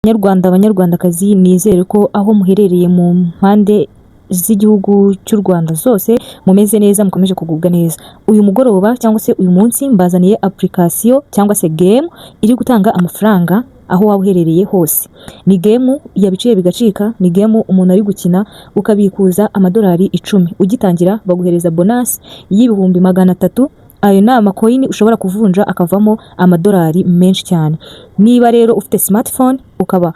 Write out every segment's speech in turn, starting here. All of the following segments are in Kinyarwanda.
Banyarwanda, banyarwandakazi, nizere ko aho muherereye mu mpande z'igihugu cy'u Rwanda zose mumeze neza, mukomeje kugubwa neza. Uyu mugoroba cyangwa se uyu munsi mbazaniye application cyangwa se game iri gutanga amafaranga aho waba uherereye hose. Ni game yabiciye bigacika, ni game umuntu ari gukina ukabikuza amadolari 10. Ugitangira baguhereza bonus y'300,000. Ayo ni amacoin ushobora kuvunja akavamo amadolari menshi cyane. Niba rero ufite smartphone ukaba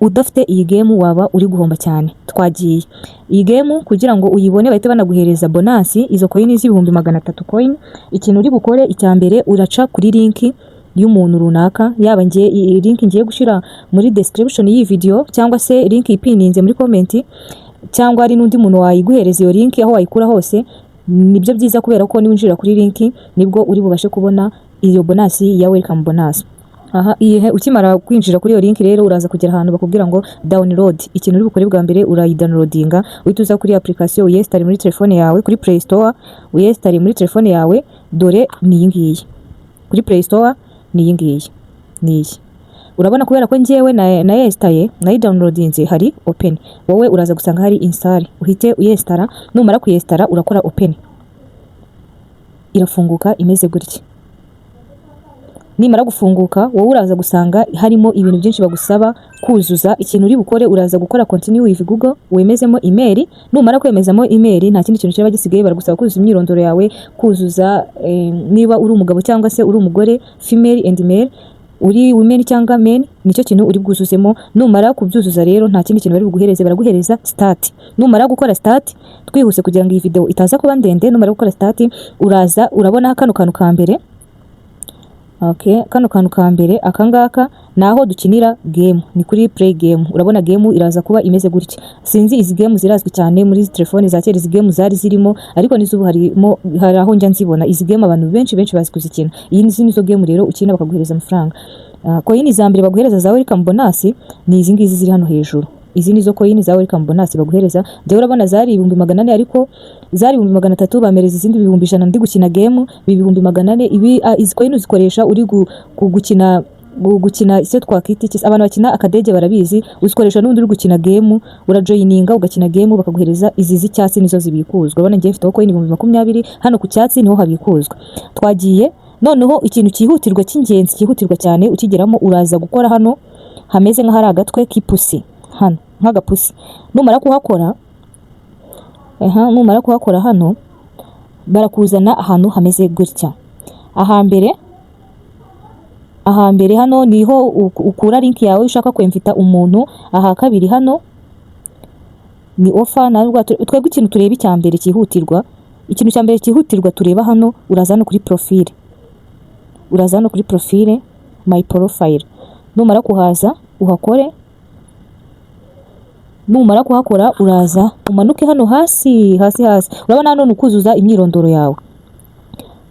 udafite iyi game, waba uri guhomba cyane. Twagiye. Iyi game kugira ngo uyibone bahite banaguhereza bonus, izo coin z'300,000 coin, ikintu uri bukore icya mbere, uraca kuri link y'umuntu runaka, yaba ngiye iyi link ngiye gushyira muri description y'iyi video, cyangwa se link ipininze muri comment, cyangwa hari n'undi muntu wayiguhereza iyo link, aho wayikura hose nibyo byiza, kubera ko niwinjira kuri link nibwo uri bubashe kubona iyo bonus ya welcome bonus. Aha ihe ukimara kwinjira kuri iyo link rero, uraza kugera ahantu bakubwira ngo download. Ikintu uri bukore bwa mbere, urayidownloadinga, uhita uza kuri application uyinstalle muri telefone yawe, kuri Play Store uyinstalle muri telefone yawe. Dore ni iyi ngiyi kuri Play Store, ni iyi ngiyi, ni iyi urabona. Kubera ko njyewe na yinstalle, nayidownloadinze, hari open. Wowe uraza gusanga hari install, uhite uyinstalla. Numara kuyinstalla urakora open, irafunguka imeze gutya. Nimara gufunguka, wowe uraza gusanga harimo ibintu byinshi bagusaba kuzuza. Ikintu uri bukore, uraza gukora continue with Google, wemezemo email. Numara kwemezamo email, nta kindi kintu kiraba gisigaye. Baragusaba kuzuza imyirondoro yawe, kuzuza niba uri umugabo cyangwa se uri umugore, female and male, uri women cyangwa men, nicyo kintu uri bwuzuzemo. Numara kubyuzuza rero, nta kindi kintu bari buguhereze, baraguhereza start. Numara gukora start, twihuse kugira ngo iyi video itaza kuba ndende, numara gukora start uraza urabona kano kantu ka mbere. Okay, kano kantu ka mbere akangaka ni aho dukinira game, ni kuri play game. Urabona game iraza kuba imeze gutya. Sinzi, izi game zirazwi cyane muri izi telefone za kera, izi game zari zirimo, ariko n'izubu harimo, hari aho njya nzibona. Izi game abantu benshi benshi bazi kuzikina. Iyi ni nizo game rero ukina bakaguhereza amafaranga. Coin za mbere baguhereza za welcome bonus ni izi ngizi ziri hano hejuru. Izi nizo coin za welcome bonus baguhereza. Njyewe urabona zari 400,000, ariko zari 300,000, bamereza izindi 100,000 ndi gukina game, 400,000. Ibi izi coin uzikoresha uri gukina gukina icyo twakwita iki, abantu bakina akadege barabizi. Uzikoresha n'ubundi uri gukina game, urajoininga ugakina game bakaguhereza izi z'icyatsi, nizo zibikuzwa. Urabona ngiye mfiteho coin 20,000, hano ku cyatsi niho habikuzwa. Twagiye noneho. Ikintu cyihutirwa cy'ingenzi, cyihutirwa cyane, ukigeramo uraza gukora hano hameze nk'ahari agatwe k'ipusi, hano nk'agapusi. Numara kuhakora, aha numara kuhakora hano, barakuzana ahantu hameze gutya. Ahambere hano niho ukura link yawe ushaka kwinvita umuntu. Aha kabiri hano ni offer. Ntabwo twebwe ikintu tureba icya mbere cyihutirwa, ikintu cya mbere cyihutirwa tureba hano, uraza hano kuri profile, uraza hano kuri profile, my profile. Numara kuhaza uhakore. Numara kuhakora uraza umanuke hano hasi hasi hasi. Urabona hano ni ukuzuza imyirondoro yawe,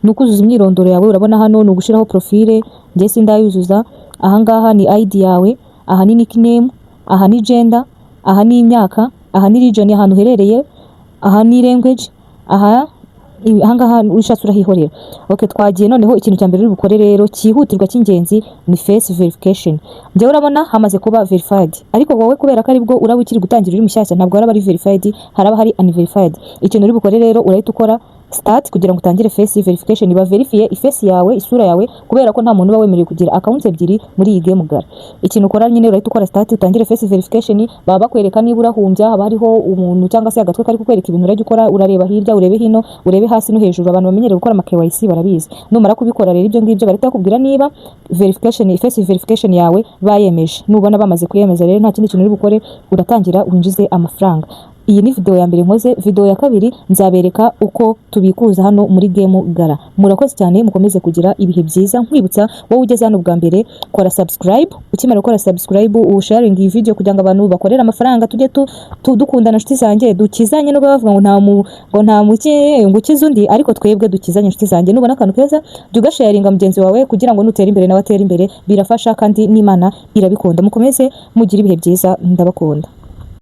ni ukuzuza imyirondoro yawe. Urabona hano ni ugushyiraho profile, njye sindayuzuza. Ahangaha ni ID yawe, aha ni nickname, aha ni gender, aha ni imyaka, aha ni region, ahantu uherereye, aha ni language, aha ahangaha ushatse urahihorera. Okay, twagiye noneho. Ikintu cya mbere uri bukore rero cyihutirwa cy'ingenzi ni face verification. Njyewe urabona hamaze kuba verified, ariko wowe kubera ko aribwo uraba ukiri gutangira, uri mushyashya, ntabwo haraba ari verified, haraba hari unverified. Ikintu uri bukore rero, urahita ukora start kugira ngo utangire face verification, ba verifiye iface yawe, isura yawe, kubera ko nta muntu uba wemerewe kugira account ebyiri muri iyi game Gala. Ikintu ukora nyine, urahita ukora start utangire face verification. Baba bakwereka niba urahumbya, haba hariho umuntu cyangwa se agatwe kari kukwereka ibintu urajya ukora. Urareba hirya, urebe hino, urebe hasi no hejuru. Abantu bamenyereye gukora ama KYC barabizi. Numara kubikora rero ibyo ngibyo, bahita bakubwira niba verification, face verification yawe bayemeje. Nubona bamaze kuyemeza rero, nta kindi kintu uri bukore, uratangira winjize amafaranga. Iyi ni video ya mbere nkoze. Video ya kabiri nzabereka uko tubikuza hano muri game Gala. Murakoze cyane, mukomeze kugira ibihe byiza. Nkwibutsa, wowe ugeze hano bwa mbere, kora subscribe. Ukimara gukora subscribe, usharing iyi video kugira ngo abantu bakorere amafaranga tujye tu dukundana. Inshuti zanjye, dukizanye. Nubwo bavuga ngo nta mu ngo nta muke ngo ukize undi, ariko twebwe dukizanye. Inshuti zanjye, nubona akantu keza jya ugasharinga mugenzi wawe kugira ngo nutere imbere nawe atere imbere. Birafasha kandi n'Imana irabikunda. Mukomeze mugire ibihe byiza, ndabakunda.